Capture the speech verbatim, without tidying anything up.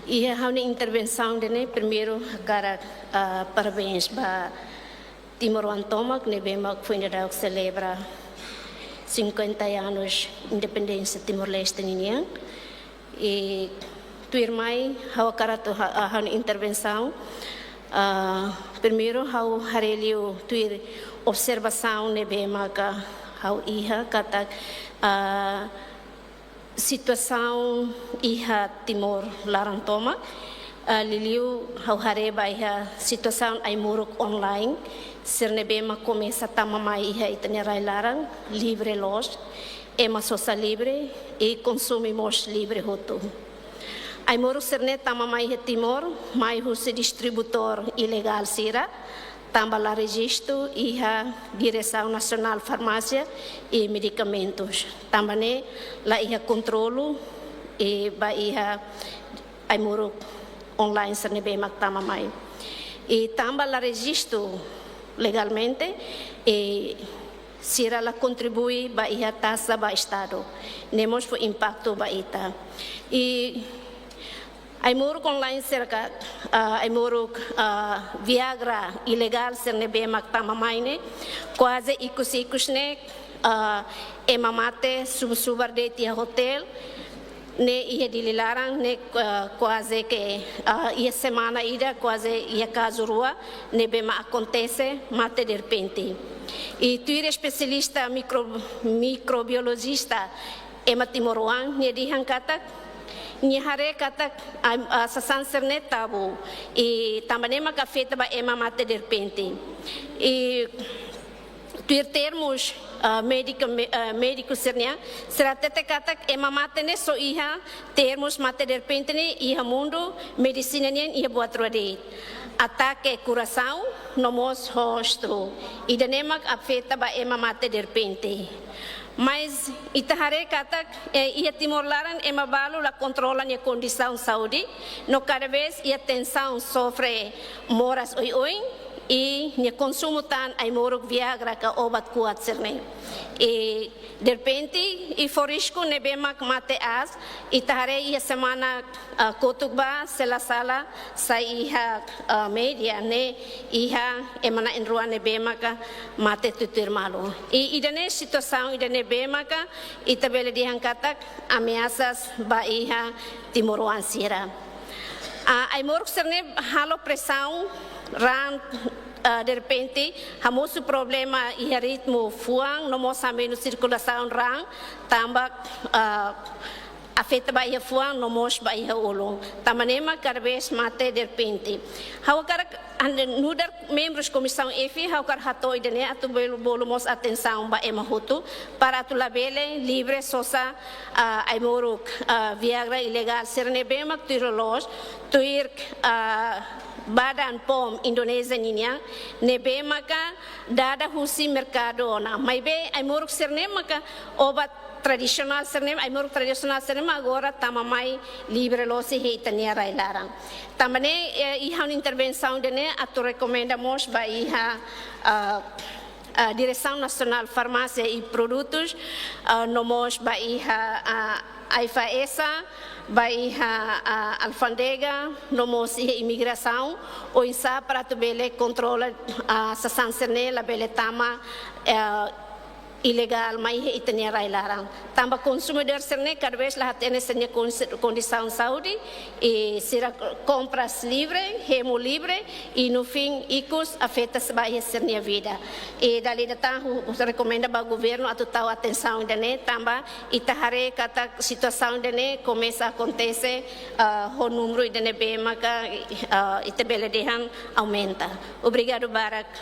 Iha ha'u-nia intervensaun ida-ne'e, primeiru hakarak, ah, parabéns ba timoroan tomak ne'ebé mak foin dadauk selebra cinquenta anos independénsia Timor-Leste ninian. I tuirmai ha'u hakarak atu ha-, ah, ha'u-nia intervensaun, ah, primeiru ha'u haree liu tuir observasaun ne'ebé maka ha'u iha katak, ah, situasaun iha Timor laran tomak, ah, liuliu ha'u haree ba iha situasaun ai-moruk online, sira ne'ebé mak komesa tama mai iha ita-nia rai-laran, livre loos, ema sosa livre, i konsume mós livre hotu. Ai-moruk sira-ne'e tama mai iha Timor, mai husi distribuidór ilegál sira, tanba la rejistu iha Diresaun Nasionál Farmásia i Medikamentus. Tanba ne'e la iha kontrolu, i ba iha ai-moruk online sira ne'ebé mak tama mai. I tanba la rejistu legalmente, i sira la kontribui ba iha taxa ba Estadu. Ne'e mós fó impaktu ba ita. I ai-moruk online sira ka, ah, ai-moruk, ah, Viagra ilegál sira ne'ebé mak tama mai ne'e, kuaze ikus-ikus ne'e, ah, ema mate subar-subar de'it iha otél ne'e iha Dili laran ne'e, ah, kuaze ke, ah, iha semana ida kuaze iha kazu rua ne'ebé mak akontese mate derrepente. I tuir espesialista mikro-, mikrobiolojista ema timoroan, nia dehan katak, nia haree katak, ah, ah, sasán sira-ne'e tabu, i tanba ne'e maka afeta ba ema mate derrepente. I tuir termus, ah, médika, mé-, ah, médiku sira-nian, sira hatete katak ema mate ne'e só iha, termus mate derrepente ne'e iha mundu medisina nian iha buat rua de'it. Atake korasaun, no mós ho stroke. Ida-ne'e mak afeta ba ema mate derrepente. Mas ita haree katak, eh, iha Timor laran ema balu la kontrola nia kondisaun saúde, no kada vez iha tensaun, sofre moras oioin, i nia konsumu tan ai-moruk Viagra ka obat kuat sira-ne'e. I derrepente, i fó risku ne'ebé mak mate aas, ita haree iha semana, ah, kotuk ba, se la sala, sai iha, ah, média ne'e, iha ema na'in-rua ne'ebé maka mate tutuir malu. I ida-ne'e situasaun ida ne'ebé maka ita bele dehan katak ameasas ba iha timoroan sira. Ah, ai-moruk sira-ne'e halo presaun raan, ah, derrepente, hamosu problema iha ritmu fuan, no mós hamenus sirkulasaun raan, tanba, ah, afeta ba iha fuan, no mós ba iha ulun. Tanba ne'e mak kada vez mate derrepente. Ha'u hakarak, ande nu'udar membrus Komisaun F, ha'u hakarak hato'o ida-ne'e atu bolu, bolu mós atensaun ba ema hotu, para atu labele livre sosa, ah, ai-moruk, ah, Viagra ilegál sira ne'ebé mak tuir loloos, tuir, ah, Badan pom Indonézia ninian, ne'ebé maka dada husi merkadu ona. Maibé ai-moruk sira-ne'e maka obat tradisionál sira-ne'e, ai-moruk tradisionál sira-ne'e mak agora tama mai livre loos iha ita-nia rai-laran. Tanba ne'e, eh, iha ha'u-nia intervensaun ida-ne'e atu rekomenda mós ba iha, ah, ah, Diresaun Nasionál Farmásia i Produtus, ah, no mós ba iha, ah, AIFAESA, ba iha, ah, alfándega, no mós iha imigrasaun, oinsá para atu bele kontrola, ah, sasán sira-ne'e labele tama, eh, ilegál mai iha ita-nia rai-laran. Tanba konsumidór sira-ne'e kada vez la hatene sira-nia kons-, kondisaun saúde, i sira kompras livre, hemu livre, i no fin ikus afeta ba iha sira-nia vida. I dala ida tan ha'u, ha'u rekomenda ba governu atu tau atensaun ida-ne'e, tanba ita haree katak situasaun ida-ne'e komesa akontese, ah, ho númeru ida ne'ebé maka, ah, ita bele dehan aumenta. Obrigadu barak.